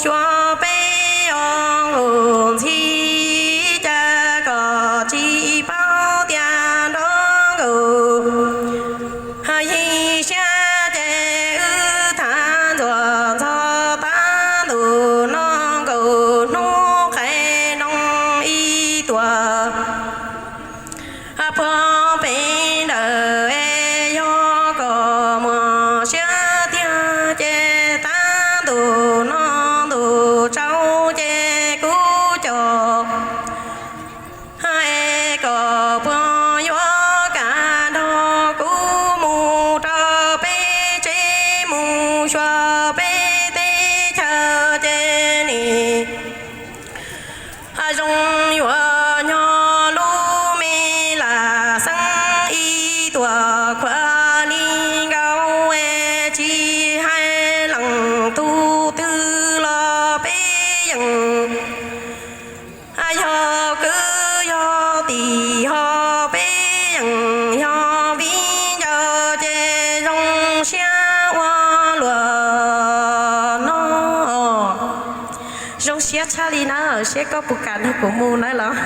xyuas peb yuav nkaus ntxhi, cas koj tsis paub tias nrog nkaus yeej siab ces wb tham ntxuav ntxog tab ntus no nkaus hnub qhais noo ib tuam. Puag pem ntawm es yog koj muaj siab tiag ces tab ntus no ntuj tsaus ces kuv coj es koj puas yuav kam nrog kuv mus rau peb tsev mus xyuas peb teb chaws ces nim zoo yuav nyob lub me lam xeeb ib tuam khuav li nkaus es tsis hais leej tug twg los peb yeej yog kwv yog tij ho peb yeej yog viv ncaus ces zoo siab ua luaj no. Zoo siab tshaj li na, seb koj puas kam nrog kuv mus na los.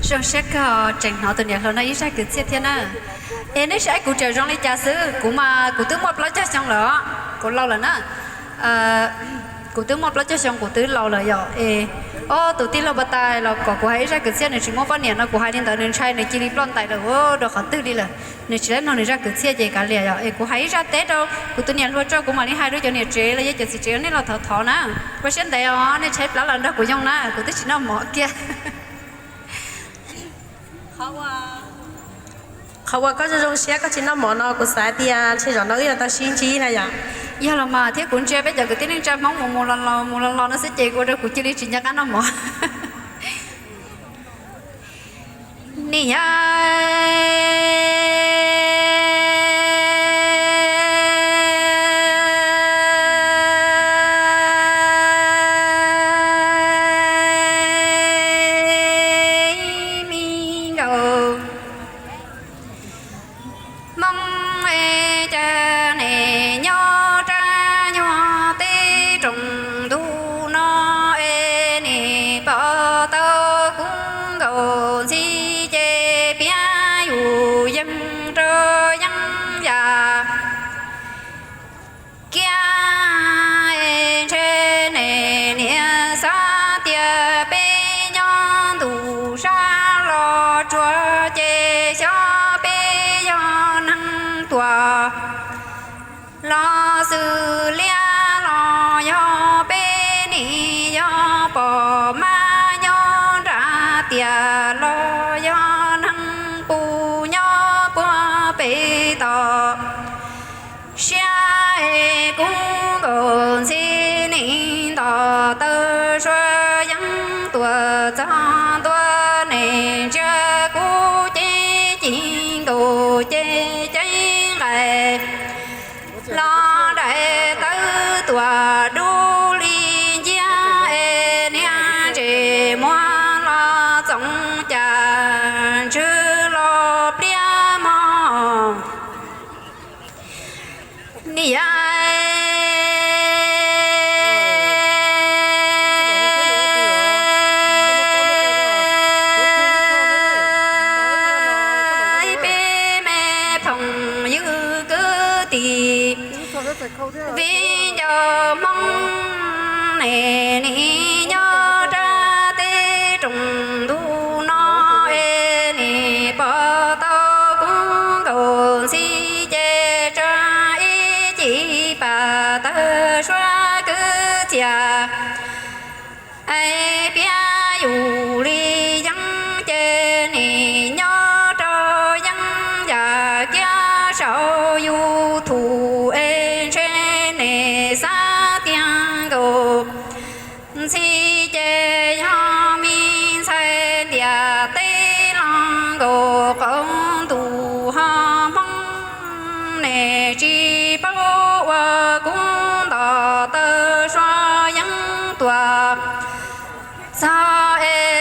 Zoo siab kawg, tseem hnov tus niam hluas no ib zaj kwv txhiaj thiab na. Es nej saib kuv tseem zoo li cas xwb, kuv mas kuv twb muaj plaub caug xyoo lawm os, kuv laus lawm na. Kuv twb muaj plaub caug xyoo, kuv twb laus lawm yom. Es ob tus tij laug pas tas los kom kuv hais ib zaj kwv txhiaj, nws tsis muaj poj niam no, kuv hais li ntawd nws ntshai, nws cia li ploj ntais lawm ua rau qhov twg li lawm. Nws tsis laib mloog nws zaj kwv txhiaj ces kav liam yom. Es kuv hais ib zaj teb rau kuv tus niam hluas tso, kuv mam li hais rau cov niam tsev los yog cov txiv tsev nej los thov thov na. Ua siab ntev os, nej tshaib plab los nrog kuv yoog na, kuv twb tsis noj mov kiag. Qhov uas koj zoo zoo siab koj tsis noj mov no kuv xav tias ntshe zaum no wb yuav tau sib ntsib na yom. Yog los mas thiab, kuv ntsia peb cov kwv tij neej tsa Hmoob mus mus los los mus los los no xwb ces ua rau kuv cia li tsis nco qab noj mov. Niam me nkauj Hmoob es cas nim nyob rab nyuag teb rooj ntuj no es nim pom tau kuv nkauj ntxhi ces piav yus yeej rau yeeb yam kiag es ntshe niam xav tias peb nyob ntu sab los tsuas ces xyov peb yog neeg tuag los xws liab los yog peb nim yog pom mab nyob nram tiaj los yog neeg pus nyob puag pem toj siab es kuv nkauj ntxhi nim nto taw sua yeeb tuaj txog ntua nim ntsia kuv cev ci nkaus cev ceeb nqaim los daim tawv tuaj dub li nciab es niag ntsej muag los txoov cas ntswg los pliab mog. Niam, peb me phooj ywg kwv tij viv ncaus Hmoob, nim nyob rau teb rooj ntuj no es nim pom tau kuv nkauj ntxhi ces tsa ib ci pam tawg suab kwv txhiaj es piav yus li yeeb ces nim nyob rau yeeb yam kiag saum YouTube es ntshe nim xav tias nkauj ntxhi ces yog me ntxhais ntiaj teb los nkaus qaum ntuj ho Hmoob, nim tsis paub ua kuv nto taw sua yeeb tuaj txog es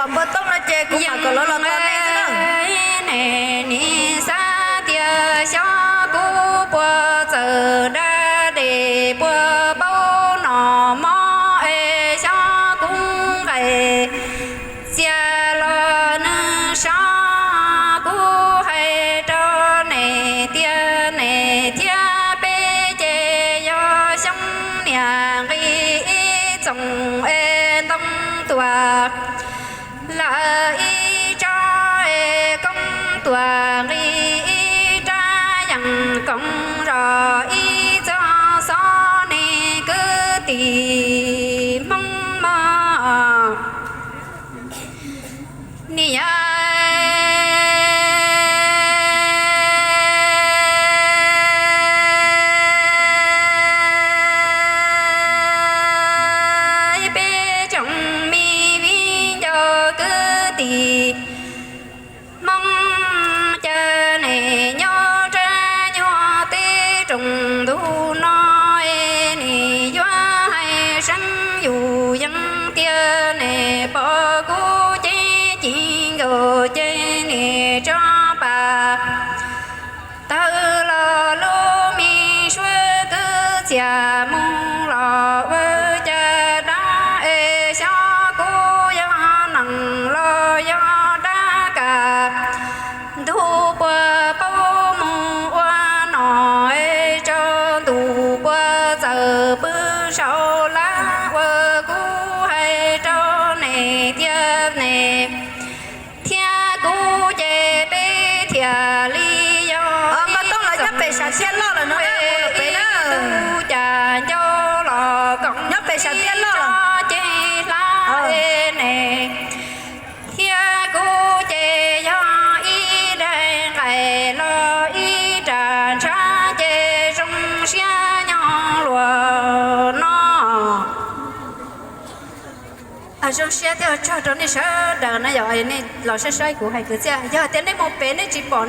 Npua Tooj no ces kuv mam kom lawv los tos nej xwb na. Nim xav tias xyov kuv puas txawm da dej puas paub noj mov es xyov kuv nqaim txias los nws sov. Kuv hais rau nej tias nej thiab peb ces yog xyoob niam nqi ib txoos es ntoo tuam lawm ib tsob es koob tuam nqi ib rab yeej koom zog ib txoj xov nej kwv tij Hmoob mog. Niam peb tsoom me viv ncaus kwv tij Hmoob, cas nej nyob rau nyuag teb rooj ntug no es nej yuav hais seev yus yees tias nej pom kuv cev ci nkaus ces nej tso pas tawm los lub me suab kwv txhiaj mus los ua cas dab es xyov kuv yog neeg los yog dab. Kaj ntug puas paub mus ua noj es tsaus ntuj puas txawm pw saum lab. Ua kuv hais rau nej tias nej thiab kuv ces peb thiaj li yog ib txoos. Nyob pem sam thiaj loj lawm no, peb tus cas ncauj los koom nyob pem sam thiaj loj los ces hlab es nej thiab kuv ces yog ib daim nqaim los ib rab ntshav ces zoo siab nyob luag no. Zoo siab thiab ua tsaug rau nej sawv daws na, yog nej los saib saib kuv hais kwv txhiaj, yog tias nej mus pem nej tsis pom